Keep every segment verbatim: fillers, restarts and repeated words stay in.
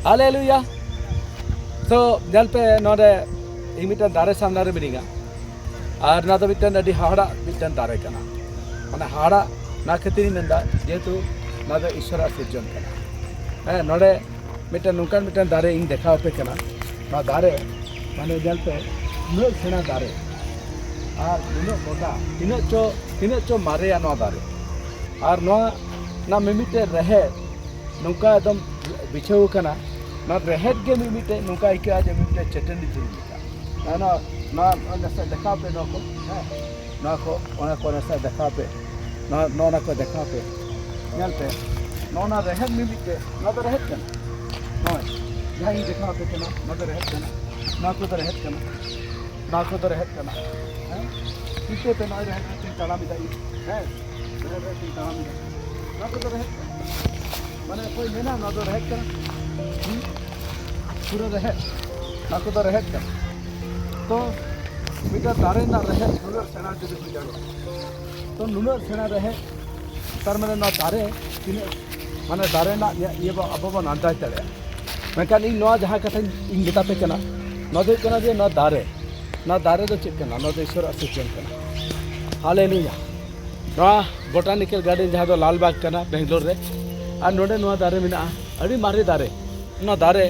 ᱦᱟᱞᱮᱞᱩᱭᱟ᱾ ᱛᱚ ᱧᱮᱞ ᱯᱮ, ᱱᱚᱰᱮ ᱤᱧ ᱢᱤᱫᱴᱮᱱ ᱫᱟᱨᱮ ᱥᱟᱢᱱᱟ ᱨᱮ ᱢᱤᱱᱟᱹᱧᱟ᱾ ᱟᱨ ᱱᱚᱣᱟ ᱫᱚ ᱢᱤᱫᱴᱮᱱ ᱟᱹᱰᱤ ᱦᱟᱦᱟᱲᱟᱜ ᱢᱤᱫᱴᱮᱱ ᱫᱟᱨᱮ ᱠᱟᱱᱟ᱾ ᱢᱟᱱᱮ ᱦᱟᱦᱟᱲᱟᱜ ᱱᱚᱣᱟ ᱠᱷᱟᱹᱛᱤᱨ ᱤᱧ ᱢᱮᱱᱫᱟ, ᱡᱮᱦᱮᱛᱩ ᱱᱚᱣᱟ ᱫᱚ ᱤᱥᱥᱚᱨᱟᱜ ᱥᱤᱨᱡᱚᱱ ᱠᱟᱱᱟ᱾ ᱦᱮᱸ, ᱱᱚᱰᱮ ᱢᱤᱫᱴᱮᱱ ᱱᱚᱝᱠᱟᱱ ᱢᱤᱫᱴᱮᱱ ᱫᱟᱨᱮ ᱤᱧ ᱫᱮᱠᱷᱟᱣ ᱟᱯᱮ ᱠᱟᱱᱟ᱾ ᱱᱚᱣᱟ ᱫᱟᱨᱮ ᱢᱟᱱᱮ ᱧᱮᱞ ᱯᱮ, ᱩᱱᱟᱹᱜ ᱥᱮᱬᱟ ᱫᱟᱨᱮ ᱟᱨ ᱩᱱᱟᱹᱜ ᱢᱚᱴᱟ, ᱛᱤᱱᱟᱹᱜ ᱪᱚ, ᱛᱤᱱᱟᱹᱜ ᱪᱚ ᱢᱟᱨᱮᱭᱟ ᱱᱚᱣᱟ ᱫᱟᱨᱮ᱾ ᱟᱨ ᱱᱚᱣᱟ ᱨᱮᱱᱟᱜ ᱢᱤᱢᱤᱫᱴᱮᱱ ᱨᱮᱦᱮᱫ ᱱᱚᱝᱠᱟ ᱮᱠᱫᱚᱢ ᱵᱤᱪᱷᱟᱹᱣ ᱟᱠᱟᱱᱟ᱾ ᱱᱚᱣᱟ ᱨᱮᱦᱮᱫ ᱜᱮ ᱢᱤᱢᱤᱫᱴᱮᱱ ᱱᱚᱝᱠᱟ ᱟᱹᱭᱠᱟᱹᱜᱼᱟ ᱡᱮ ᱢᱤᱢᱤᱫᱴᱮᱱ ᱪᱟᱹᱴᱟᱹᱱᱤ ᱫᱷᱤᱨᱤ ᱞᱮᱠᱟ᱾ ᱱᱚᱣᱟ, ᱱᱚᱣᱟ, ᱱᱚᱣᱟ ᱱᱟᱥᱮ ᱫᱮᱠᱷᱟᱣ ᱯᱮ ᱱᱚᱣᱟ ᱠᱚ, ᱦᱮᱸ, ᱱᱚᱣᱟ ᱠᱚ, ᱚᱱᱟ ᱠᱚ ᱱᱟᱥᱮ ᱫᱮᱠᱷᱟᱣ ᱯᱮ, ᱱᱚᱣᱟ, ᱱᱚᱣᱟ ᱠᱚ ᱫᱮᱠᱷᱟᱣ ᱯᱮ, ᱧᱮᱞ ᱯᱮ, ᱱᱚᱣᱟ ᱨᱮᱦᱮᱫ ᱢᱤᱢᱤᱫᱴᱮᱱ, ᱱᱚᱣᱟ ᱫᱚ ᱨᱮᱦᱮᱫ ᱠᱟᱱᱟ, ᱱᱚᱜᱼᱚᱭ ᱡᱟᱦᱟᱸ ᱤᱧ ᱫᱮᱠᱷᱟᱣ ᱟᱯᱮ ᱠᱟᱱᱟ, ᱱᱚᱣᱟ ᱫᱚ ᱨᱮᱦᱮᱫ ᱠᱟᱱᱟ, ᱱᱚᱣᱟ ᱠᱚᱫᱚ ᱨᱮᱦᱮᱫ ᱠᱟᱱᱟ, ᱱᱚᱣᱟ ᱠᱚᱫᱚ ᱨᱮᱦᱮᱫ ᱠᱟᱱᱟ᱾ ᱦᱮᱸ, ᱪᱤᱱᱛᱟᱹᱭ ᱯᱮ, ᱱᱚᱜᱼᱚᱭ ᱨᱮᱦᱮᱫ ᱨᱮ ᱛᱤᱧ ᱛᱟᱲᱟᱢ ᱮᱫᱟ ᱤᱧ, ᱦᱮᱸ, ᱨᱮᱦᱮᱫ ᱨᱮ ᱛᱤᱧ ᱛᱟᱲᱟᱢ ᱮᱫᱟ, ᱱᱚᱣᱟ ᱠᱚᱫᱚ ᱨᱮᱦᱮᱫ ᱠᱟᱱᱟ᱾ ᱢᱟᱱᱮ ᱚᱠᱚᱭ ᱢᱮᱱᱟ ᱱᱚᱣᱟ ᱫᱚ ᱨᱮᱦᱮᱫ ᱠᱟᱱᱟ? ᱦᱩᱸ? ᱯᱩᱨᱟᱹ ᱨᱮᱦᱮᱫ, ᱱᱚᱣᱟ ᱠᱚᱫᱚ ᱨᱮᱦᱮᱫ ᱠᱟᱱᱟ᱾ ᱛᱚ ᱢᱤᱫᱴᱟᱝ ᱫᱟᱨᱮ ᱨᱮᱱᱟᱜ ᱨᱮᱦᱮᱫ ᱱᱩᱱᱟᱹᱜ ᱥᱮᱬᱟ ᱡᱩᱫᱤ ᱠᱚ ᱡᱟᱱᱚᱜᱼᱟ, ᱛᱚ ᱱᱩᱱᱟᱹᱜ ᱥᱮᱬᱟ ᱨᱮᱦᱮᱫ, ᱛᱟᱨ ᱢᱟᱱᱮ ᱱᱚᱣᱟ ᱫᱟᱨᱮ ᱛᱤᱱᱟᱹᱜ, ᱢᱟᱱᱮ ᱫᱟᱨᱮ ᱨᱮᱱᱟᱜ ᱤᱭᱟᱹ, ᱤᱭᱟᱹ ᱵᱚ-, ᱟᱵᱚ ᱵᱚᱱ ᱟᱱᱫᱟᱡᱽ ᱫᱟᱲᱮᱭᱟᱜᱼᱟ᱾ ᱢᱮᱱᱠᱷᱟᱱ ᱤᱧ ᱱᱚᱣᱟ ᱡᱟᱦᱟᱸ ᱠᱟᱛᱷᱟᱧ ᱤᱧ ᱢᱮᱛᱟ ᱯᱮ ᱠᱟᱱᱟ, ᱱᱚᱣᱟ ᱫᱚ ᱦᱩᱭᱩᱜ ᱠᱟᱱᱟ ᱡᱮ ᱱᱚᱣᱟ ᱫᱟᱨᱮ, ᱱᱚᱣᱟ ᱫᱟᱨᱮ ᱫᱚ ᱪᱮᱫ ᱠᱟᱱᱟ? ᱱᱚᱣᱟ ᱫᱚ ᱤᱥᱚᱨᱟᱜ ᱥᱤᱨᱡᱚᱱ ᱠᱟᱱᱟ᱾ ᱦᱟᱞᱮᱞᱩᱭᱟ᱾ ᱱᱚᱣᱟ ᱵᱚᱴᱟᱱᱤᱠᱮᱞ ᱜᱟᱨᱰᱮᱱ ᱡᱟᱦᱟᱸ ᱫᱚ ᱞᱟᱞᱵᱟᱜᱽ ᱠᱟᱱᱟ ᱵᱮᱝᱜᱟᱞᱳᱨ ᱨᱮ, ᱟᱨ ᱱᱚᱰᱮ ᱱᱚᱣᱟ ᱫᱟᱨᱮ ᱢᱮᱱᱟᱜᱼᱟ, ᱟᱹᱰᱤ ᱢᱟᱨᱮ ᱫᱟᱨᱮ᱾ ᱱᱚᱣᱟ ᱫᱟᱨᱮ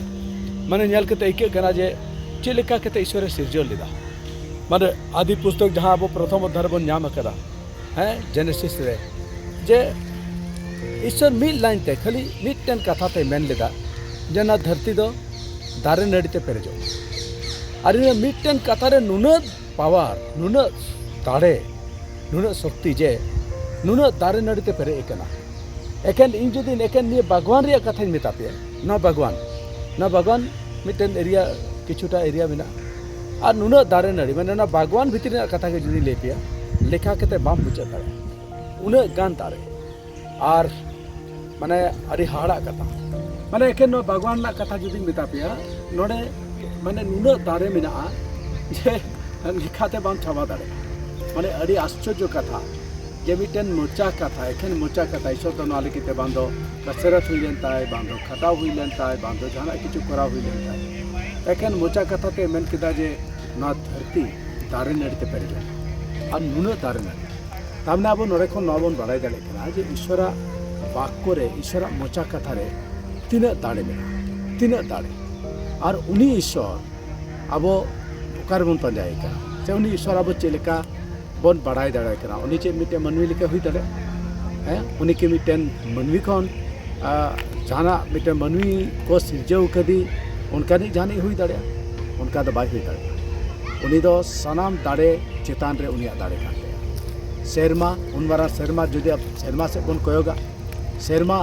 ᱢᱟᱱᱮ ᱧᱮᱞ ᱠᱟᱛᱮ ᱟᱹᱭᱠᱟᱹᱜ ᱠᱟᱱᱟ ᱡᱮ ᱪᱮᱫ ᱞᱮᱠᱟ ᱠᱟᱛᱮ ᱤᱥᱚᱨᱮ ᱥᱤᱨᱡᱚᱱ ᱞᱮᱫᱟ᱾ ᱢᱟᱱᱮ ᱟᱫᱤ ᱯᱩᱥᱛᱚᱠ ᱡᱟᱦᱟᱸ ᱟᱵᱚ ᱯᱨᱚᱛᱷᱚᱢ ᱚᱫᱷᱭᱟᱭ ᱨᱮᱵᱚᱱ ᱧᱟᱢ ᱟᱠᱟᱫᱟ, ᱦᱮᱸ, ᱡᱮᱱᱮᱥᱤᱥ ᱨᱮ, ᱡᱮ ᱤᱥᱚᱨ ᱢᱤᱫ ᱞᱟᱭᱤᱱ ᱛᱮ ᱠᱷᱟᱹᱞᱤ ᱢᱤᱫᱴᱮᱱ ᱠᱟᱛᱷᱟ ᱛᱮᱭ ᱢᱮᱱ ᱞᱮᱫᱟ ᱡᱮ ᱱᱚᱣᱟ ᱫᱷᱟᱹᱨᱛᱤ ᱫᱚ ᱫᱟᱨᱮ ᱱᱟᱹᱲᱤ ᱛᱮ ᱯᱮᱨᱮᱡᱚᱜ ᱢᱟ᱾ ᱟᱨ ᱤᱱᱟᱹ ᱢᱤᱫᱴᱮᱱ ᱠᱟᱛᱷᱟ ᱨᱮ ᱱᱩᱱᱟᱹᱜ ᱯᱟᱣᱟᱨ, ᱱᱩᱱᱟᱹᱜ ᱫᱟᱲᱮ, ᱱᱩᱱᱟᱹᱜ ᱥᱚᱠᱛᱤ ᱡᱮ ᱱᱩᱱᱟᱹᱜ ᱫᱟᱨᱮ ᱱᱟᱹᱲᱤ ᱛᱮ ᱯᱮᱨᱮᱡ ᱟᱠᱟᱱᱟ᱾ ᱮᱠᱮᱱ ᱤᱧ ᱡᱩᱫᱤ ᱮᱠᱮᱱ ᱱᱤᱭᱟᱹ ᱵᱟᱜᱽᱣᱟᱱ ᱨᱮᱭᱟᱜ ᱠᱟᱛᱷᱟᱧ ᱢᱮᱛᱟ ᱯᱮᱭᱟ, ᱱᱚᱣᱟ ᱵᱟᱜᱽᱣᱟᱱ, ᱱᱚᱣᱟ ᱵᱟᱜᱽᱣᱟᱱ ᱢᱤᱫᱴᱮᱱ ᱮᱨᱤᱭᱟ, ᱠᱤᱪᱷᱩᱴᱟ ᱮᱨᱤᱭᱟ ᱢᱮᱱᱟᱜᱼᱟ᱾ ᱟᱨ ᱱᱩᱱᱟᱹᱜ ᱫᱟᱨᱮ ᱱᱟᱹᱲᱤ, ᱢᱟᱱᱮ ᱚᱱᱟ ᱵᱟᱜᱽᱣᱟᱱ ᱵᱷᱤᱛᱨᱤ ᱨᱮᱱᱟᱜ ᱠᱟᱛᱷᱟ ᱜᱮ ᱡᱩᱫᱤᱧ ᱞᱟᱹᱭ ᱯᱮᱭᱟ, ᱞᱮᱠᱷᱟ ᱠᱟᱛᱮ ᱵᱟᱢ ᱢᱩᱪᱟᱹᱫ ᱫᱟᱲᱮᱭᱟᱜᱼᱟ, ᱩᱱᱟᱹᱜ ᱜᱟᱱ ᱫᱟᱨᱮ᱾ ᱟᱨ ᱢᱟᱱᱮ ᱟᱹᱰᱤ ᱦᱟᱦᱟᱲᱟᱜ ᱠᱟᱛᱷᱟ, ᱢᱟᱱᱮ ᱮᱠᱮᱱ ᱱᱚᱣᱟ ᱵᱟᱜᱽᱣᱟᱱ ᱨᱮᱱᱟᱜ ᱠᱟᱛᱷᱟ ᱡᱩᱫᱤᱧ ᱢᱮᱛᱟ ᱯᱮᱭᱟ, ᱱᱚᱰᱮ ᱢᱟᱱᱮ ᱱᱩᱱᱟᱹᱜ ᱫᱟᱨᱮ ᱢᱮᱱᱟᱜᱼᱟ ᱡᱮ ᱞᱮᱠᱷᱟᱛᱮ ᱵᱟᱢ ᱪᱟᱵᱟ ᱫᱟᱲᱮᱭᱟᱜᱼᱟ᱾ ᱢᱟᱱᱮ ᱟᱹᱰᱤ ᱟᱥᱪᱚᱨᱡᱚ ᱠᱟᱛᱷᱟ᱾ ᱡᱮ ᱢᱤᱫᱴᱮᱱ ᱢᱚᱪᱟ ᱠᱟᱛᱷᱟ, ᱮᱠᱷᱮᱱ ᱢᱚᱪᱟ ᱠᱟᱛᱷᱟ, ᱤᱥᱚᱨ ᱫᱚ ᱱᱚᱣᱟ ᱞᱟᱹᱜᱤᱫ ᱛᱮ ᱵᱟᱝ ᱫᱚ ᱠᱟᱥᱨᱟᱛ ᱦᱩᱭ ᱞᱮᱱ ᱛᱟᱭ, ᱵᱟᱝ ᱫᱚ ᱠᱷᱟᱴᱟᱣ ᱦᱩᱭ ᱞᱮᱱ ᱛᱟᱭ, ᱵᱟᱝ ᱫᱚ ᱡᱟᱦᱟᱱᱟᱜ ᱠᱤᱪᱷᱩ ᱠᱚᱨᱟᱣ ᱦᱩᱭ ᱞᱮᱱ ᱛᱟᱭ, ᱮᱠᱷᱮᱱ ᱢᱚᱪᱟ ᱠᱟᱛᱷᱟ ᱛᱮ ᱢᱮᱱ ᱠᱮᱫᱟ ᱡᱮ ᱱᱚᱣᱟ ᱫᱷᱟᱹᱨᱛᱤ ᱫᱟᱨᱮ ᱱᱟᱹᱲᱤ ᱛᱮ ᱯᱮᱨᱮᱡᱚᱜᱼᱟ᱾ ᱟᱨ ᱱᱩᱱᱟᱹᱜ ᱫᱟᱨᱮ ᱱᱟᱹᱲᱤ, ᱛᱟᱨ ᱢᱟᱱᱮ ᱟᱵᱚ ᱱᱚᱰᱮ ᱠᱷᱚᱱ ᱱᱚᱣᱟ ᱵᱚᱱ ᱵᱟᱲᱟᱭ ᱫᱟᱲᱮᱭᱟᱜ ᱠᱟᱱᱟ ᱡᱮ ᱤᱥᱚᱨᱟᱜ ᱵᱟᱠᱠᱚ ᱨᱮ, ᱤᱥᱚᱨᱟᱜ ᱢᱚᱪᱟ ᱠᱟᱛᱷᱟ ᱨᱮ ᱛᱤᱱᱟᱹᱜ ᱫᱟᱲᱮ ᱢᱮᱱᱟᱜᱼᱟ, ᱛᱤᱱᱟᱹᱜ ᱫᱟᱲᱮ᱾ ᱟᱨ ᱩᱱᱤ ᱤᱥᱚᱨ ᱟᱵᱚ ᱚᱠᱟ ᱨᱮᱵᱚᱱ ᱯᱟᱸᱡᱟᱭᱮ ᱠᱟᱱᱟ, ᱥᱮ ᱩᱱᱤ ᱤᱥᱚᱨ ᱟᱵᱚ ᱪᱮᱫ ᱞᱮᱠᱟ ᱵᱚᱱ ᱵᱟᱲᱟᱭ ᱫᱟᱲᱮᱭᱟᱭ ᱠᱟᱱᱟ? ᱩᱱᱤ ᱪᱮᱫ ᱢᱤᱫᱴᱮᱱ ᱢᱟᱹᱱᱢᱤ ᱞᱮᱠᱟ ᱦᱩᱭ ᱫᱟᱲᱮᱭᱟᱜᱼᱟ? ᱦᱮᱸ, ᱩᱱᱤ ᱠᱤ ᱢᱤᱫᱴᱮᱱ ᱢᱟᱹᱱᱢᱤ ᱠᱷᱚᱱ, ᱟ, ᱡᱟᱦᱟᱱᱟᱜ ᱢᱤᱫᱴᱮᱱ ᱢᱟᱹᱱᱢᱤ ᱠᱚ ᱥᱤᱨᱡᱟᱹᱣ ᱠᱟᱫᱮ ᱚᱱᱠᱟᱱᱤᱡ ᱡᱟᱦᱟᱱᱤᱡ ᱦᱩᱭ ᱫᱟᱲᱮᱭᱟᱜᱼᱟ? ᱚᱱᱠᱟ ᱫᱚ ᱵᱟᱭ ᱦᱩᱭ ᱫᱟᱲᱮᱭᱟᱜᱼᱟ᱾ ᱩᱱᱤ ᱫᱚ ᱥᱟᱱᱟᱢ ᱫᱟᱲᱮ ᱪᱮᱛᱟᱱ ᱨᱮ ᱩᱱᱤᱭᱟᱜ ᱫᱟᱲᱮ ᱠᱟᱱ ᱛᱟᱭᱟ᱾ ᱥᱮᱨᱢᱟ, ᱩᱱ ᱢᱟᱨᱟᱝ ᱥᱮᱨᱢᱟ ᱡᱩᱫᱤ ᱟᱵ-, ᱥᱮᱨᱢᱟ ᱥᱮᱫ ᱵᱚᱱ ᱠᱚᱭᱚᱜᱟ, ᱥᱮᱨᱢᱟ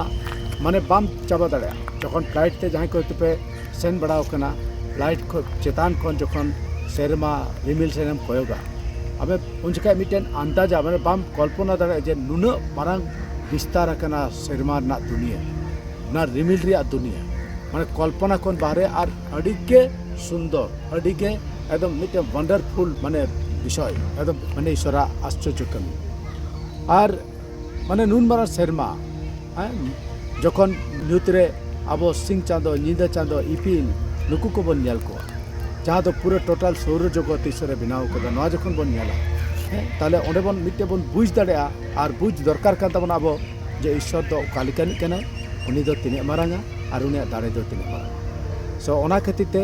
ᱢᱟᱱᱮ ᱵᱟᱢ ᱪᱟᱵᱟ ᱫᱟᱲᱮᱭᱟᱜᱼᱟ᱾ ᱡᱚᱠᱷᱚᱱ ᱯᱷᱞᱟᱭᱤᱴ ᱛᱮ ᱡᱟᱦᱟᱸᱭ ᱠᱚ ᱦᱚᱭᱛᱳ ᱯᱮ ᱥᱮᱱ ᱵᱟᱲᱟᱣ ᱠᱟᱱᱟ, ᱯᱷᱞᱟᱭᱤᱴ ᱠᱷᱚᱱ ᱪᱮᱛᱟᱱ ᱠᱷᱚᱱ ᱡᱚᱠᱷᱚᱱ ᱥᱮᱨᱢᱟ ᱨᱤᱢᱤᱞ ᱥᱮᱱ ᱮᱢ ᱠᱚᱭᱚᱜᱟ, ᱟᱵᱮ ᱩᱱ ᱡᱚᱠᱷᱟᱡ ᱢᱤᱫᱴᱮᱱ ᱟᱱᱫᱟᱡᱟ, ᱢᱟᱱᱮ ᱵᱟᱢ ᱠᱚᱞᱯᱚᱱᱟ ᱫᱟᱲᱮᱭᱟᱜᱼᱟ ᱡᱮ ᱱᱩᱱᱟᱹᱜ ᱢᱟᱨᱟᱝ ᱵᱤᱥᱛᱟᱨ ᱟᱠᱟᱱᱟ ᱥᱮᱨᱢᱟ ᱨᱮᱱᱟᱜ ᱫᱩᱱᱤᱭᱟᱹ, ᱚᱱᱟ ᱨᱤᱢᱤᱞ ᱨᱮᱭᱟᱜ ᱫᱩᱱᱤᱭᱟᱹ, ᱢᱟᱱᱮ ᱠᱚᱞᱯᱚᱱᱟ ᱠᱷᱚᱱ ᱵᱟᱦᱨᱮ ᱟᱨ ᱟᱹᱰᱤ ᱜᱮ ᱥᱩᱱᱫᱚᱨ, ᱟᱹᱰᱤ ᱜᱮ ᱮᱠᱫᱚᱢ ᱢᱤᱫᱴᱮᱱ ᱣᱟᱱᱰᱟᱨᱯᱷᱩᱞ ᱢᱟᱱᱮ ᱵᱤᱥᱚᱭ, ᱮᱠᱫᱚᱢ ᱢᱟᱱᱮ ᱤᱥᱚᱨᱟᱜ ᱟᱥᱪᱚᱨᱡᱚ ᱠᱟᱹᱢᱤ᱾ ᱟᱨ ᱢᱟᱱᱮ ᱱᱩᱱ ᱢᱟᱨᱟᱝ ᱥᱮᱨᱢᱟ, ᱦᱮᱸ, ᱡᱚᱠᱷᱚᱱ ᱧᱩᱛ ᱨᱮ ᱟᱵᱚ ᱥᱤᱧ ᱪᱟᱸᱫᱚ, ᱧᱤᱫᱟᱹ ᱪᱟᱸᱫᱚ, ᱤᱯᱤᱞ, ᱱᱩᱠᱩ ᱠᱚᱵᱚᱱ ᱧᱮᱞ ᱠᱚᱣᱟ, ᱡᱟᱦᱟᱸ ᱫᱚ ᱯᱩᱨᱟᱹ ᱴᱳᱴᱟᱞ ᱥᱳᱣᱨᱚ ᱡᱚᱜᱚᱛ ᱤᱥᱚᱨᱮ ᱵᱮᱱᱟᱣ ᱠᱟᱫᱟ, ᱱᱚᱣᱟ ᱡᱚᱠᱷᱚᱱ ᱵᱚᱱ ᱧᱮᱞᱟ, ᱦᱮᱸ, ᱛᱟᱦᱞᱮ ᱚᱸᱰᱮ ᱵᱚᱱ ᱢᱤᱫᱴᱮᱱ ᱵᱚᱱ ᱵᱩᱡᱽ ᱫᱟᱲᱮᱭᱟᱜᱼᱟ᱾ ᱟᱨ ᱵᱩᱡᱽ ᱫᱚᱨᱠᱟᱨ ᱠᱟᱱ ᱛᱟᱵᱚᱱᱟ ᱟᱵᱚ ᱡᱮ ᱤᱥᱚᱨ ᱫᱚ ᱚᱠᱟ ᱞᱮᱠᱟᱱᱤᱡ ᱠᱟᱱᱟᱭ, ᱩᱱᱤ ᱫᱚ ᱛᱤᱱᱟᱹᱜ ᱢᱟᱨᱟᱝᱟ ᱟᱨ ᱩᱱᱤᱭᱟᱜ ᱫᱟᱲᱮ ᱫᱚ ᱛᱤᱱᱟᱹᱜ ᱢᱟᱨᱟᱝᱟ᱾ ᱥᱚ ᱚᱱᱟ ᱠᱷᱟᱹᱛᱤᱨ ᱛᱮ,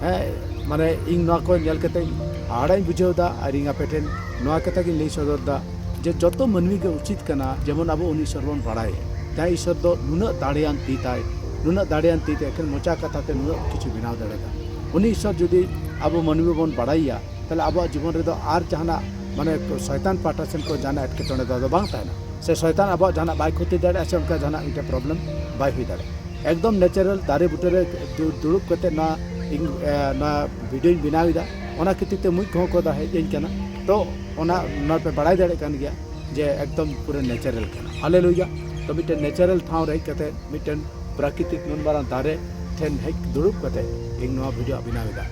ᱦᱮᱸ, ᱢᱟᱱᱮ ᱤᱧ ᱱᱚᱣᱟ ᱠᱚ ᱧᱮᱞ ᱠᱟᱛᱮ ᱦᱟᱦᱟᱲᱟᱜ ᱤᱧ ᱵᱩᱡᱷᱟᱹᱣ ᱮᱫᱟ ᱟᱨ ᱤᱧ ᱟᱯᱮ ᱴᱷᱮᱱ ᱱᱚᱣᱟ ᱠᱟᱛᱷᱟ ᱜᱤᱧ ᱞᱟᱹᱭ ᱥᱚᱫᱚᱨ ᱮᱫᱟ ᱡᱮ ᱡᱚᱛᱚ ᱢᱟᱹᱱᱢᱤ ᱜᱮ ᱩᱪᱤᱛ ᱠᱟᱱᱟ ᱡᱮᱢᱚᱱ ᱟᱵᱚ ᱩᱱᱤ ᱤᱥᱚᱨ ᱵᱚᱱ ᱵᱟᱲᱟᱭ, ᱡᱟᱦᱟᱸᱭ ᱤᱥᱚᱨ ᱫᱚ ᱱᱩᱱᱟᱹᱜ ᱫᱟᱲᱮᱭᱟᱱ ᱛᱤ ᱛᱟᱭ, ᱱᱩᱱᱟᱹᱜ ᱫᱟᱲᱮᱭᱟᱱ ᱛᱤ ᱛᱮ ᱮᱠᱷᱮᱱ ᱢᱚᱪᱟ ᱠᱟᱛᱷᱟ ᱛᱮ ᱱᱩᱱᱟᱹᱜ ᱠᱤᱪᱷᱩ ᱵᱮᱱᱟᱣ ᱫᱟᱲᱮᱭᱟᱜᱼᱟ᱾ ᱩᱱᱤ ᱤᱥᱚᱨ ᱡᱩᱫᱤ ᱟᱵᱚ ᱢᱟᱹᱱᱢᱤ ᱵᱚᱱ ᱵᱟᱲᱟᱭᱮᱭᱟ, ᱛᱟᱦᱞᱮ ᱟᱵᱚᱣᱟᱜ ᱡᱤᱵᱚᱱ ᱨᱮᱫᱚ ᱟᱨ ᱡᱟᱦᱟᱱᱟᱜ ᱢᱟᱱᱮ ᱥᱚᱭᱛᱟᱱ ᱯᱟᱦᱴᱟ ᱥᱮᱱ ᱠᱚ ᱡᱟᱦᱟᱱᱟᱜ ᱮᱴᱠᱮᱴᱚᱬᱮ ᱫᱚ ᱟᱫᱚ ᱵᱟᱝ ᱛᱟᱦᱮᱱᱟ, ᱥᱮ ᱥᱚᱭᱛᱟᱱ ᱟᱵᱚᱣᱟᱜ ᱡᱟᱦᱟᱱᱟᱜ ᱵᱟᱭ ᱠᱷᱚᱛᱤ ᱫᱟᱲᱮᱭᱟᱜᱼᱟ, ᱥᱮ ᱚᱱᱠᱟ ᱡᱟᱦᱟᱱᱟᱜ ᱢᱤᱫᱴᱮᱱ ᱯᱨᱚᱵᱞᱮᱢ ᱵᱟᱭ ᱦᱩᱭ ᱫᱟᱲᱮᱭᱟᱜᱼᱟ᱾ ᱮᱠᱫᱚᱢ ᱱᱮᱪᱟᱨᱟᱞ ᱫᱟᱨᱮ ᱵᱩᱴᱟᱹᱨᱮ ᱫᱩ-, ᱫᱩᱲᱩᱵ ᱠᱟᱛᱮ ᱱᱚᱣᱟ ᱤᱧ, ᱮ, ᱱᱚᱣᱟ ᱵᱷᱤᱰᱤᱭᱳᱧ ᱵᱮᱱᱟᱣ ᱮᱫᱟ, ᱚᱱᱟ ᱠᱷᱟᱹᱛᱤᱨ ᱛᱮ ᱢᱩᱡ ᱠᱚᱦᱚᱸ ᱠᱚ ᱫᱟ ᱦᱮᱡ ᱟᱹᱧ ᱠᱟᱱᱟ᱾ ᱛᱚ ᱚᱱᱟ, ᱱᱚᱣᱟ ᱯᱮ ᱵᱟᱲᱟᱭ ᱫᱟᱲᱮᱭᱟᱜ ᱠᱟᱱ ᱜᱮᱭᱟ ᱡᱮ ᱮᱠᱫᱚᱢ ᱯᱩᱨᱟᱹ ᱱᱮᱪᱟᱨᱟᱞ ᱠᱟᱱᱟ᱾ ᱦᱟᱞᱮᱞᱩᱭᱟ᱾ ᱛᱚ ᱢᱤᱫᱴᱮᱱ ᱱᱮᱪᱟᱨᱟᱞ ᱴᱷᱟᱶ ᱨᱮ ᱦᱮᱡ ᱠᱟᱛᱮ ᱢᱤᱫᱴᱮᱱ ᱯᱨᱟᱠᱨᱤᱛᱤᱠ ᱱᱩᱱ ᱢᱟᱨᱟᱝ ᱫᱟᱨᱮ ᱴᱷᱮᱱ ᱦᱮᱡ ᱫᱩᱲᱩᱵ ᱠᱟᱛᱮ ᱤᱧ ᱱᱚᱣᱟ ᱵᱷᱤᱰᱤᱭᱳ ᱵᱮᱱᱟᱣ ᱮᱫᱟ,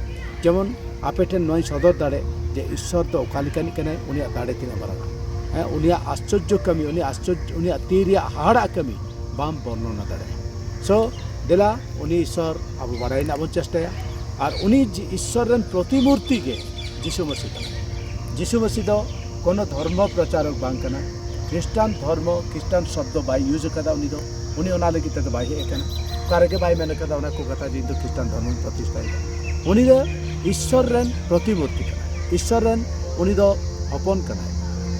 ᱡᱮᱢᱚᱱ ᱟᱯᱮ ᱴᱷᱮᱱ ᱱᱚᱣᱟᱧ ᱥᱚᱫᱚᱨ ᱫᱟᱲᱮ ᱡᱮ ᱤᱥᱥᱚᱨ ᱫᱚ ᱚᱠᱟ ᱞᱮᱠᱟᱱᱤᱡ ᱠᱟᱱᱟᱭ, ᱩᱱᱤᱭᱟᱜ ᱫᱟᱲᱮ ᱛᱤᱱᱟᱹᱜ ᱢᱟᱨᱟᱝᱟ᱾ ᱦᱮᱸ, ᱩᱱᱤᱭᱟᱜ ᱟᱥᱪᱚᱨᱡᱚ ᱠᱟᱹᱢᱤ, ᱩᱱᱤ ᱟᱥᱪᱚᱨᱡᱚ, ᱩᱱᱤᱭᱟᱜ ᱛᱤ ᱨᱮᱭᱟᱜ ᱦᱟᱦᱟᱲᱟᱜ ᱠᱟᱹᱢᱤ ᱵᱟᱢ ᱵᱚᱨᱱᱚᱱᱟ ᱫᱟᱲᱮᱭᱟᱜᱼᱟ᱾ So, ᱫᱮᱞᱟ ᱩᱱᱤ ᱤᱥᱥᱚᱨ ᱟᱵᱚ ᱵᱟᱲᱟᱭ ᱨᱮᱱᱟᱜ ᱵᱚᱱ ᱪᱮᱥᱴᱟᱭᱟ᱾ ᱟᱨ ᱩᱱᱤ ᱡᱤ-, ᱤᱥᱥᱚᱨ ᱨᱮᱱ ᱯᱨᱚᱛᱤᱢᱩᱨᱛᱤ ᱜᱮ ᱡᱤᱥᱩ ᱢᱟᱹᱥᱤ ᱠᱟᱱᱟᱭ᱾ ᱡᱤᱥᱩ ᱢᱟᱹᱥᱤ ᱫᱚ ᱠᱳᱱᱳ ᱫᱷᱚᱨᱢᱚ ᱯᱨᱚᱪᱟᱨᱚᱠ ᱵᱟᱝ ᱠᱟᱱᱟᱭ᱾ ᱠᱷᱨᱤᱥᱴᱟᱱ ᱫᱷᱚᱨᱢᱚ, ᱠᱷᱨᱤᱥᱴᱟᱱ ᱥᱚᱵᱫᱚ ᱵᱟᱭ use ᱟᱠᱟᱫᱟ ᱩᱱᱤ ᱫᱚ᱾ ᱩᱱᱤ ᱚᱱᱟ ᱞᱟᱹᱜᱤᱫ ᱛᱮᱫᱚ ᱵᱟᱭ ᱦᱮᱡ ᱟᱠᱟᱱᱟ᱾ ᱚᱠᱟ ᱨᱮᱜᱮ ᱵᱟᱭ ᱢᱮᱱ ᱟᱠᱟᱫᱟ ᱚᱱᱟ ᱠᱚ ᱠᱟᱛᱷᱟ ᱡᱮ ᱤᱧ ᱫᱚ ᱠᱷᱨᱤᱥᱴᱟᱱ ᱫᱷᱚᱨᱢᱚᱧ ᱯᱨᱚᱛᱤᱥᱴᱷᱟᱭᱮᱫᱟ᱾ ᱩᱱᱤ ᱫᱚ ᱤᱥᱥᱚᱨ ᱨᱮᱱ ᱯᱨᱚᱛᱤᱢᱩᱨᱛᱤ ᱠᱟᱱᱟᱭ᱾ ᱤᱥᱥᱚᱨ ᱨᱮᱱ ᱩᱱᱤ ᱫᱚ ᱦᱚᱯᱚᱱ ᱠᱟᱱᱟᱭ᱾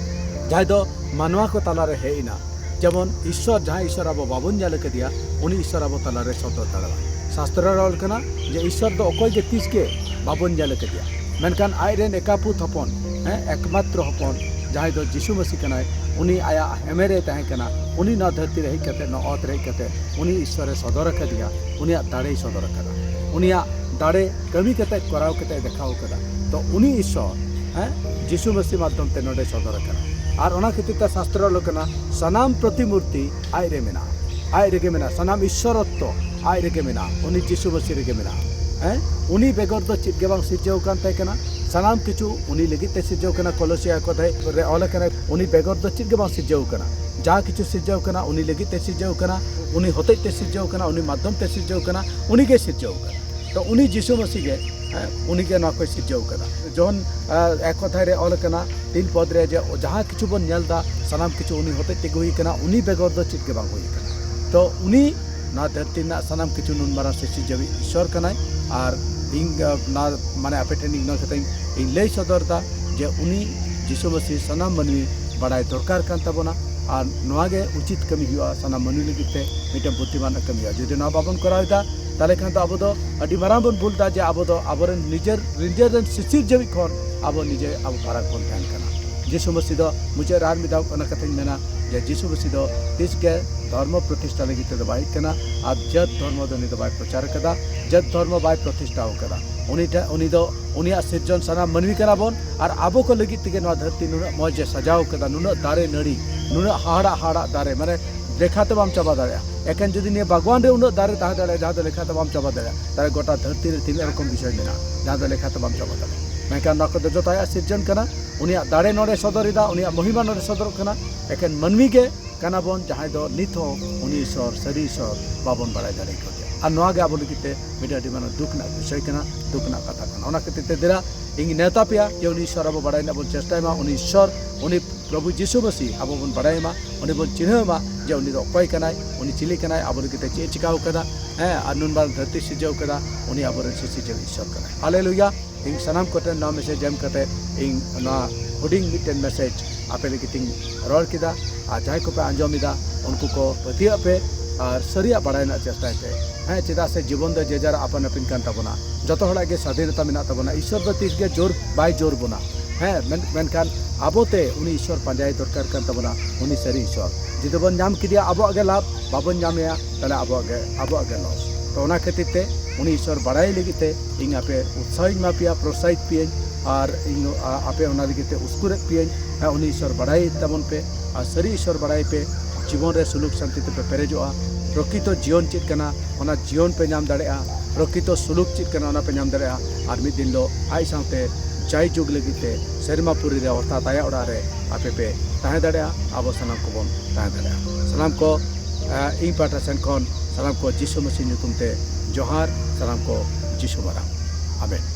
ᱡᱟᱦᱟᱸᱭ ᱫᱚ ᱢᱟᱱᱣᱟ ᱠᱚ ᱛᱟᱞᱟᱨᱮ ᱦᱮᱡ ᱮᱱᱟ᱾ ᱡᱮᱢᱚᱱ ᱤᱥᱥᱚᱨ, ᱡᱟᱦᱟᱸ ᱤᱥᱥᱚᱨ ᱟᱵᱚ ᱵᱟᱵᱚᱱ ᱧᱮᱞ ᱟᱠᱟᱫᱮᱭᱟ, ᱩᱱᱤ ᱤᱥᱥᱚᱨ ᱟᱵᱚ ᱛᱟᱞᱟᱨᱮ ᱥᱚᱫᱚᱨ ᱫᱟᱲᱮᱭᱟᱜᱼᱟ᱾ ᱥᱟᱥᱛᱨᱚ ᱨᱮ ᱚᱞ ᱠᱟᱱᱟ ᱡᱮ ᱤᱥᱥᱚᱨ ᱫᱚ ᱚᱠᱚᱭ ᱜᱮ ᱛᱤᱥ ᱜᱮ ᱵᱟᱵᱚᱱ ᱧᱮᱞ ᱟᱠᱟᱫᱮᱭᱟ᱾ ᱢᱮᱱᱠᱷᱟᱱ ᱟᱡ ᱨᱮᱱ ᱮᱠᱟᱯᱩᱛ ᱦᱚᱯᱚᱱ, ᱦᱮᱸ, ᱮᱠᱢᱟᱛᱨᱚ ᱦᱚᱯᱚᱱ, ᱡᱟᱦᱟᱸᱭ ᱫᱚ ᱡᱤᱥᱩ ᱢᱟᱹᱥᱤ ᱠᱟᱱᱟᱭ, ᱩᱱᱤ ᱟᱭᱟᱜ ᱦᱮᱢᱮᱨᱮ ᱛᱟᱦᱮᱸ ᱠᱟᱱᱟ, ᱩᱱᱤ ᱱᱚᱣᱟ ᱫᱷᱟᱹᱨᱛᱤ ᱨᱮ ᱦᱮᱡ ᱠᱟᱛᱮ, ᱱᱚᱣᱟ ᱚᱛ ᱨᱮ ᱦᱮᱡ ᱠᱟᱛᱮ, ᱩᱱᱤ ᱤᱥᱥᱚᱨᱮ ᱥᱚᱫᱚᱨ ᱟᱠᱟᱫᱮᱭᱟ, ᱩᱱᱤᱭᱟᱜ ᱫᱟᱲᱮᱭ ᱥᱚᱫᱚᱨ ᱟᱠᱟᱫᱟ, ᱩᱱᱤᱭᱟᱜ ᱫᱟᱲᱮ ᱠᱟᱹᱢᱤ ᱠᱟᱛᱮ ᱠᱚᱨᱟᱣ ᱠᱟᱛᱮ ᱫᱮᱠᱷᱟᱣ ᱟᱠᱟᱫᱟ᱾ ᱛᱚ ᱩᱱᱤ ᱤᱥᱥᱚᱨ, ᱦᱮᱸ, ᱡᱤᱥᱩ ᱢᱟᱹᱥᱤ ᱢᱟᱫᱽᱫᱷᱚᱢ ᱛᱮ ᱱᱚᱰᱮ ᱥᱚᱫᱚᱨ ᱟᱠᱟᱱᱟ᱾ ᱟᱨ ᱚᱱᱟ ᱠᱷᱟᱹᱛᱤᱨ ᱛᱮ ᱥᱟᱥᱛᱨᱚ ᱚᱞ ᱠᱟᱱᱟ, ᱥᱟᱱᱟᱢ ᱯᱨᱚᱛᱤᱢᱩᱨᱛᱤ ᱟᱡ ᱨᱮ ᱢᱮᱱᱟᱜᱼᱟ, ᱟᱡ ᱨᱮᱜᱮ ᱢᱮᱱᱟᱜᱼᱟ, ᱥᱟᱱᱟᱢ ᱤᱥᱥᱚᱨᱚᱛᱛᱚ ᱟᱡ ᱨᱮᱜᱮ ᱢᱮᱱᱟᱜᱼᱟ, ᱩᱱᱤ ᱡᱤᱥᱩ ᱢᱟᱹᱥᱤ ᱨᱮᱜᱮ ᱢᱮᱱᱟᱜᱼᱟ᱾ ᱦᱮᱸ, ᱩᱱᱤ ᱵᱮᱜᱚᱨ ᱫᱚ ᱪᱮᱫ ᱜᱮ ᱵᱟᱝ ᱥᱤᱨᱡᱟᱹᱣ ᱠᱟᱱ ᱛᱟᱦᱮᱸ ᱠᱟᱱᱟ᱾ ᱥᱟᱱᱟᱢ ᱠᱤᱪᱷᱩ ᱩᱱᱤ ᱞᱟᱹᱜᱤᱫ ᱛᱮ ᱥᱤᱨᱡᱟᱹᱣ ᱠᱟᱱᱟ᱾ ᱠᱚᱞᱚᱥᱤᱭᱟ ᱠᱚ ᱨᱮ ᱚᱞ ᱟᱠᱟᱱᱟ, ᱩᱱᱤ ᱵᱮᱜᱚᱨ ᱫᱚ ᱪᱮᱫ ᱜᱮ ᱵᱟᱝ ᱥᱤᱨᱡᱟᱹᱣ ᱠᱟᱱᱟ᱾ ᱡᱟᱦᱟᱸ ᱠᱤᱪᱷᱩ ᱥᱤᱨᱡᱟᱹᱣ ᱠᱟᱱᱟ ᱩᱱᱤ ᱞᱟᱹᱜᱤᱫ ᱛᱮ ᱥᱤᱨᱡᱟᱹᱣ ᱠᱟᱱᱟ, ᱩᱱᱤ ᱦᱚᱛᱮᱡ ᱛᱮ ᱥᱤᱨᱡᱟᱹᱣ ᱠᱟᱱᱟ, ᱩᱱᱤ ᱢᱟᱫᱽᱫᱷᱚᱢ ᱛᱮ ᱥᱤᱨᱡᱟᱹᱣ ᱠᱟᱱᱟ, ᱩᱱᱤ ᱜᱮ ᱥᱤᱨᱡᱟᱹᱣ ᱠᱟᱱᱟ᱾ ᱛᱚ ᱩᱱᱤ ᱡᱤᱥᱩ ᱢᱟᱹᱥᱤ ᱜᱮ, ᱦᱮᱸ, ᱩᱱᱤ ᱜᱮ ᱱᱚᱣᱟ ᱠᱚᱭ ᱥᱤᱨᱡᱟᱹᱣ ᱠᱟᱫᱟ᱾ ᱡᱚᱦᱚᱱ, ᱟᱸ, ᱮᱠ ᱚᱫᱷᱟᱭ ᱨᱮ ᱚᱞ ᱟᱠᱟᱱᱟ ᱛᱤᱱ ᱯᱚᱫ ᱨᱮ ᱡᱮ ᱡᱟᱦᱟᱸ ᱠᱤᱪᱷᱩ ᱵᱚᱱ ᱧᱮᱞ ᱮᱫᱟ ᱥᱟᱱᱟᱢ ᱠᱤᱪᱷᱩ ᱩᱱᱤ ᱦᱚᱛᱮᱡ ᱛᱮᱜᱮ ᱦᱩᱭ ᱠᱟᱱᱟ, ᱩᱱᱤ ᱵᱮᱜᱚᱨ ᱫᱚ ᱪᱮᱫ ᱜᱮ ᱵᱟᱝ ᱦᱩᱭ ᱠᱟᱱᱟ᱾ ᱛᱚ ᱩᱱᱤ ᱱᱚᱣᱟ ᱫᱷᱟᱹᱨᱛᱤ ᱨᱮᱱᱟᱜ ᱥᱟᱱᱟᱢ ᱠᱤᱪᱷᱩ ᱱᱩᱱ ᱢᱟᱨᱟᱝ ᱥᱨᱤᱥᱴᱤ ᱡᱟᱹᱵᱤᱡ ᱤᱥᱥᱚᱨ ᱠᱟᱱᱟᱭ᱾ ᱟᱨ ᱤᱧ, ᱟᱸ, ᱱᱚᱣᱟ ᱢᱟᱱᱮ ᱟᱯᱮ ᱴᱷᱮᱱ ᱤᱧ ᱱᱚᱣᱟ ᱠᱟᱛᱷᱟᱧ ᱤᱧ ᱞᱟᱹᱭ ᱥᱚᱫᱚᱨ ᱮᱫᱟ ᱡᱮ ᱩᱱᱤ ᱡᱤᱥᱩ ᱢᱟᱹᱥᱤ ᱥᱟᱱᱟᱢ ᱢᱟᱹᱱᱢᱤ ᱵᱟᱲᱟᱭ ᱫᱚᱨᱠᱟᱨ ᱠᱟᱱ ᱛᱟᱵᱚᱱᱟ᱾ ᱟᱨ ᱱᱚᱣᱟ ᱜᱮ ᱩᱪᱤᱛ ᱠᱟᱹᱢᱤ ᱦᱩᱭᱩᱜᱼᱟ ᱥᱟᱱᱟᱢ ᱢᱟᱹᱱᱢᱤ ᱞᱟᱹᱜᱤᱫ ᱛᱮ, ᱢᱤᱫᱴᱮᱱ ᱵᱩᱫᱽᱫᱷᱤᱢᱟᱱ ᱠᱟᱹᱢᱤ ᱦᱩᱭᱩᱜᱼᱟ᱾ ᱡᱩᱫᱤ ᱱᱚᱣᱟ ᱵᱟᱵᱚᱱ ᱠᱚᱨᱟᱣ ᱮᱫᱟ, ᱛᱟᱦᱚᱞᱮ ᱠᱷᱟᱱ ᱫᱚ ᱟᱵᱚ ᱫᱚ ᱟᱹᱰᱤ ᱢᱟᱨᱟᱝ ᱵᱚᱱ ᱵᱷᱩᱞ ᱮᱫᱟ ᱡᱮ ᱟᱵᱚ ᱫᱚ ᱟᱵᱚᱨᱮᱱ ᱱᱤᱡᱮᱨ, ᱱᱤᱡᱮᱨ ᱨᱮᱱ ᱥᱤᱥᱤᱨ ᱡᱟᱹᱣᱤᱡ ᱠᱷᱚᱱ ᱟᱵᱚ ᱱᱤᱡᱮ ᱟᱵᱚ ᱯᱷᱟᱨᱟᱠ ᱵᱚᱱ ᱛᱟᱦᱮᱱ ᱠᱟᱱᱟ᱾ ᱡᱤᱥᱩ ᱢᱟᱹᱥᱤ ᱫᱚ ᱢᱩᱪᱟᱹᱫ ᱨᱮ ᱟᱨ ᱢᱤᱫ ᱫᱷᱟᱣ ᱚᱱᱟ ᱠᱟᱛᱷᱟᱧ ᱢᱮᱱᱟ ᱡᱮ ᱡᱤᱥᱩ ᱢᱟᱹᱥᱤ ᱫᱚ ᱛᱤᱥ ᱜᱮ ᱫᱷᱚᱨᱢᱚ ᱯᱨᱚᱛᱤᱥᱴᱷᱟ ᱞᱟᱹᱜᱤᱫ ᱛᱮᱫᱚ ᱵᱟᱭ ᱦᱮᱡ ᱠᱟᱱᱟ᱾ ᱟᱨ ᱡᱟᱹᱛ ᱫᱷᱚᱨᱢᱚ ᱫᱚ ᱩᱱᱤ ᱫᱚ ᱵᱟᱭ ᱯᱨᱚᱪᱟᱨ ᱟᱠᱟᱫᱟ, ᱡᱟᱹᱛ ᱫᱷᱚᱨᱢᱚ ᱵᱟᱭ ᱯᱨᱚᱛᱤᱥᱴᱷᱟ ᱟᱠᱟᱫᱟ᱾ ᱩᱱᱤ ᱴᱷᱮᱱ, ᱩᱱᱤ ᱫᱚ, ᱩᱱᱤᱭᱟᱜ ᱥᱤᱨᱡᱚᱱ ᱥᱟᱱᱟᱢ ᱢᱟᱹᱱᱢᱤ ᱠᱟᱱᱟ ᱵᱚᱱ᱾ ᱟᱨ ᱟᱵᱚ ᱠᱚ ᱞᱟᱹᱜᱤᱫ ᱛᱮᱜᱮ ᱱᱚᱣᱟ ᱫᱷᱟᱹᱨᱛᱤ ᱱᱩᱱᱟᱹᱜ ᱢᱚᱡᱽ ᱮ ᱥᱟᱡᱟᱣ ᱠᱟᱫᱟ, ᱱᱩᱱᱟᱹᱜ ᱫᱟᱨᱮ ᱱᱟᱹᱲᱤ, ᱱᱩᱱᱟᱹᱜ ᱦᱟᱦᱟᱲᱟᱜ ᱦᱟᱦᱟᱲᱟᱜ ᱫᱟᱨᱮ, ᱢᱟᱱᱮ ᱞᱮᱠᱷᱟ ᱛᱮ ᱵᱟᱢ ᱪᱟᱵᱟ ᱫᱟᱲᱮᱭᱟᱜᱼᱟ᱾ ᱮᱠᱮᱱ ᱡᱩᱫᱤ ᱱᱤᱭᱟᱹ ᱵᱟᱜᱽᱣᱟᱱ ᱨᱮ ᱩᱱᱟᱹᱜ ᱫᱟᱨᱮ ᱛᱟᱦᱮᱸ ᱫᱟᱲᱮᱭᱟᱜᱼᱟ ᱡᱟᱦᱟᱸ ᱫᱚ ᱞᱮᱠᱷᱟ ᱛᱮ ᱵᱟᱢ ᱪᱟᱵᱟ ᱫᱟᱲᱮᱭᱟᱜᱼᱟ, ᱛᱟᱦᱚᱞᱮ ᱜᱚᱴᱟ ᱫᱷᱟᱹᱨᱛᱤ ᱨᱮ ᱛᱤᱱᱟᱹᱜ ᱨᱚᱠᱚᱢ ᱵᱤᱥᱚᱭ ᱢᱮᱱᱟᱜᱼᱟ ᱡᱟᱦᱟᱸ ᱫᱚ ᱞᱮᱠᱷᱟ ᱛᱮ ᱵᱟᱢ ᱪᱟᱵᱟ ᱫᱟᱲᱮᱭᱟᱜᱼᱟ᱾ ᱢᱮᱱᱠᱷᱟᱱ ᱱᱚᱣᱟ ᱠᱚᱫᱚ ᱡᱚᱛᱚ ᱟᱭᱟᱜ ᱥᱤᱨᱡᱚᱱ ᱠᱟᱱᱟ᱾ ᱩᱱᱤᱭᱟᱜ ᱫᱟᱲᱮ ᱱᱚᱰᱮ ᱥᱚᱫᱚᱨ ᱮᱫᱟ, ᱩᱱᱤᱭᱟᱜ ᱢᱚᱦᱤᱢᱟ ᱱᱚᱰᱮ ᱥᱚᱫᱚᱨᱚᱜ ᱠᱟᱱᱟ᱾ ᱮᱠᱮᱱ ᱢᱟᱹᱱᱢᱤ ᱜᱮ ᱠᱟᱱᱟ ᱵᱚᱱ ᱡᱟᱦᱟᱸᱭ ᱫᱚ ᱱᱤᱛ ᱦᱚᱸ ᱩᱱᱤ ᱤᱥᱚᱨ, ᱥᱟᱹᱨᱤ ᱤᱥᱚᱨ ᱵᱟᱵᱚᱱ ᱵᱟᱲᱟᱭ ᱫᱟᱲᱮ ᱠᱟᱣᱫᱮᱭᱟ᱾ ᱟᱨ ᱱᱚᱣᱟ ᱜᱮ ᱟᱵᱚ ᱞᱟᱹᱜᱤᱫ ᱛᱮ ᱢᱤᱫᱴᱟᱝ ᱟᱹᱰᱤ ᱢᱟᱨᱟᱝ ᱫᱩᱠ ᱨᱮᱱᱟᱜ ᱵᱤᱥᱚᱭ ᱠᱟᱱᱟ, ᱫᱩᱠ ᱨᱮᱱᱟᱜ ᱠᱟᱛᱷᱟ ᱠᱟᱱᱟ᱾ ᱚᱱᱟ ᱠᱷᱟᱹᱛᱤᱨ ᱛᱮ ᱫᱮᱞᱟ, ᱤᱧ ᱱᱮᱣᱛᱟ ᱯᱮᱭᱟ ᱡᱮ ᱩᱱᱤ ᱤᱥᱚᱨ ᱟᱵᱚ ᱵᱟᱲᱟᱭ ᱨᱮᱱᱟᱜ ᱵᱚᱱ ᱪᱮᱥᱴᱟᱭ ᱢᱟ᱾ ᱩᱱᱤ ᱤᱥᱚᱨ, ᱩᱱᱤ ᱯᱨᱚᱵᱷᱩ ᱡᱤᱥᱩ ᱢᱟᱹᱥᱤ ᱟᱵᱚ ᱵᱚᱱ ᱵᱟᱲᱟᱭ ᱢᱟ, ᱩᱱᱤ ᱵᱚᱱ ᱪᱤᱱᱦᱟᱹᱣ ᱢᱟ ᱡᱮ ᱩᱱᱤ ᱫᱚ ᱚᱠᱚᱭ ᱠᱟᱱᱟᱭ, ᱩᱱᱤ ᱪᱤᱞᱤ ᱠᱟᱱᱟᱭ, ᱟᱵᱚ ᱞᱟᱹᱜᱤᱫ ᱛᱮ ᱪᱮᱫ ᱮ ᱪᱤᱠᱟᱹᱣ ᱠᱟᱫᱟ, ᱦᱮᱸ, ᱟᱨ ᱱᱩᱱ ᱢᱟᱨᱟᱝ ᱫᱷᱟᱹᱨᱛᱤ ᱥᱤᱨᱡᱟᱹᱣ ᱠᱟᱫᱟ, ᱩᱱᱤ ᱟᱵᱚᱨᱮᱱ ᱥᱤᱥᱤᱨᱡᱟᱹᱣᱤᱡ ᱤᱥᱚᱨ ᱠᱟᱱᱟᱭ᱾ ᱦᱟᱞᱮᱞᱩᱭᱟ᱾ ᱤᱧ ᱥᱟᱱᱟᱢ ᱠᱚᱴᱷᱮᱱ ᱱᱚᱣᱟ ᱢᱮᱥᱮᱡᱽ ᱮᱢ ᱠᱟᱛᱮ ᱤᱧ ᱱᱚᱣᱟ ᱦᱩᱰᱤᱧ ᱢᱤᱫᱴᱮᱱ ᱢᱮᱥᱮᱡᱽ ᱟᱯᱮ ᱞᱟᱹᱜᱤᱫ ᱤᱧ ᱨᱚᱲ ᱠᱮᱫᱟ᱾ ᱟᱨ ᱡᱟᱦᱟᱸᱭ ᱠᱚᱯᱮ ᱟᱸᱡᱚᱢ ᱮᱫᱟ, ᱩᱱᱠᱩ ᱠᱚ ᱯᱟᱹᱛᱭᱟᱹᱜ ᱯᱮ ᱟᱨ ᱥᱟᱹᱨᱤᱭᱟᱜ ᱵᱟᱲᱟᱭ ᱨᱮᱱᱟᱜ ᱪᱮᱥᱴᱟᱭ ᱯᱮ᱾ ᱦᱮᱸ, ᱪᱮᱫᱟᱜ ᱥᱮ ᱡᱤᱵᱚᱱ ᱫᱚ ᱡᱮ ᱡᱟᱨ ᱟᱯᱟᱱ ᱟᱹᱯᱤᱱ ᱠᱟᱱ ᱛᱟᱵᱚᱱᱟ᱾ ᱡᱚᱛᱚ ᱦᱚᱲᱟᱜ ᱜᱮ ᱥᱟᱫᱷᱤᱱᱚᱛᱟ ᱢᱮᱱᱟᱜ ᱛᱟᱵᱚᱱᱟ᱾ ᱤᱥᱚᱨ ᱫᱚ ᱛᱤᱥ ᱜᱮ ᱡᱳᱨ ᱵᱟᱭ ᱡᱳᱨ ᱵᱚᱱᱟ᱾ ᱦᱮᱸ, ᱢᱮᱱ-, ᱢᱮᱱᱠᱷᱟᱱ ᱟᱵᱚᱛᱮ ᱩᱱᱤ ᱤᱥᱚᱨ ᱯᱟᱸᱡᱟᱭ ᱫᱚᱨᱠᱟᱨ ᱠᱟᱱ ᱛᱟᱵᱚᱱᱟ, ᱩᱱᱤ ᱥᱟᱹᱨᱤ ᱤᱥᱚᱨ᱾ ᱡᱩᱫᱤ ᱵᱚᱱ ᱧᱟᱢ ᱠᱮᱫᱮᱭᱟ, ᱟᱵᱚᱣᱟᱜ ᱜᱮ ᱞᱟᱵᱷ, ᱵᱟᱵᱚᱱ ᱧᱟᱢᱮᱭᱟ, ᱛᱟᱦᱞᱮ ᱟᱵᱚᱣᱟᱜ ᱜᱮ, ᱟᱵᱚᱣᱟᱜ ᱜᱮ ᱞᱚᱥ᱾ ᱛᱚ ᱚᱱᱟ ᱠᱷᱟᱹᱛᱤᱨ ᱛᱮ ᱩᱱᱤ ᱤᱥᱚᱨ ᱵᱟᱲᱟᱭ ᱞᱟᱹᱜᱤᱫ ᱛᱮ ᱤᱧ ᱟᱯᱮ ᱩᱛᱥᱟᱦᱚᱧ ᱮᱢᱟ ᱯᱮᱭᱟ, ᱯᱨᱚᱛᱥᱟᱦᱤᱛ ᱯᱮᱭᱟᱹᱧ, ᱟᱨ ᱤᱧ, ᱟ-, ᱟᱯᱮ ᱚᱱᱟ ᱞᱟᱹᱜᱤᱫ ᱛᱮ ᱩᱥᱠᱩᱨᱮᱫ ᱯᱮᱭᱟᱹᱧ᱾ ᱦᱮᱸ, ᱩᱱᱤ ᱤᱥᱚᱨ ᱵᱟᱲᱟᱭ ᱛᱟᱵᱚᱱ ᱯᱮ, ᱟᱨ ᱥᱟᱹᱨᱤ ᱤᱥᱚᱨ ᱵᱟᱲᱟᱭ ᱯᱮ᱾ ᱡᱤᱵᱚᱱ ᱨᱮ ᱥᱩᱞᱩᱠ ᱥᱟᱱᱛᱤ ᱛᱮᱯᱮ ᱯᱮᱨᱮᱡᱚᱜᱼᱟ᱾ ᱯᱨᱚᱠᱤᱛᱚ ᱡᱤᱭᱚᱱ ᱪᱮᱫ ᱠᱟᱱᱟ, ᱚᱱᱟ ᱡᱤᱭᱚᱱ ᱯᱮ ᱧᱟᱢ ᱫᱟᱲᱮᱭᱟᱜᱼᱟ᱾ ᱯᱨᱚᱠᱤᱛᱚ ᱥᱩᱞᱩᱠ ᱪᱮᱫ ᱠᱟᱱᱟ, ᱚᱱᱟ ᱯᱮ ᱧᱟᱢ ᱫᱟᱲᱮᱭᱟᱜᱼᱟ᱾ ᱟᱨ ᱢᱤᱫ ᱫᱤᱱ ᱫᱚ ᱟᱡ ᱥᱟᱶᱛᱮ ᱡᱟᱭ ᱡᱩᱜᱽ ᱞᱟᱹᱜᱤᱫ ᱛᱮ ᱥᱮᱨᱢᱟ ᱯᱩᱨᱤ ᱨᱮ ᱚᱨᱛᱷᱟᱛ ᱟᱭᱟᱜ ᱚᱲᱟᱜ ᱨᱮ ᱟᱯᱮ ᱯᱮ ᱛᱟᱦᱮᱸ ᱫᱟᱲᱮᱭᱟᱜᱼᱟ, ᱟᱵᱚ ᱥᱟᱱᱟᱢ ᱠᱚᱵᱚᱱ ᱛᱟᱦᱮᱸ ᱫᱟᱲᱮᱭᱟᱜᱼᱟ᱾ ᱥᱟᱱᱟᱢ ᱠᱚ, ᱮ, ᱤᱧ ᱯᱟᱦᱴᱟ ᱥᱮᱱ ᱠᱷᱚᱱ ᱥᱟᱱᱟᱢ ᱠᱚ ᱡᱤᱥᱩ ᱢᱟᱹᱥᱤ ᱧᱩᱛᱩᱢ ᱛᱮ ᱡᱚᱦᱟᱨ, ᱥᱟᱱᱟᱢ ᱠᱚ ᱡᱤᱥᱩ ᱢᱟᱨᱟᱝ᱾ ᱟᱢᱮᱱ᱾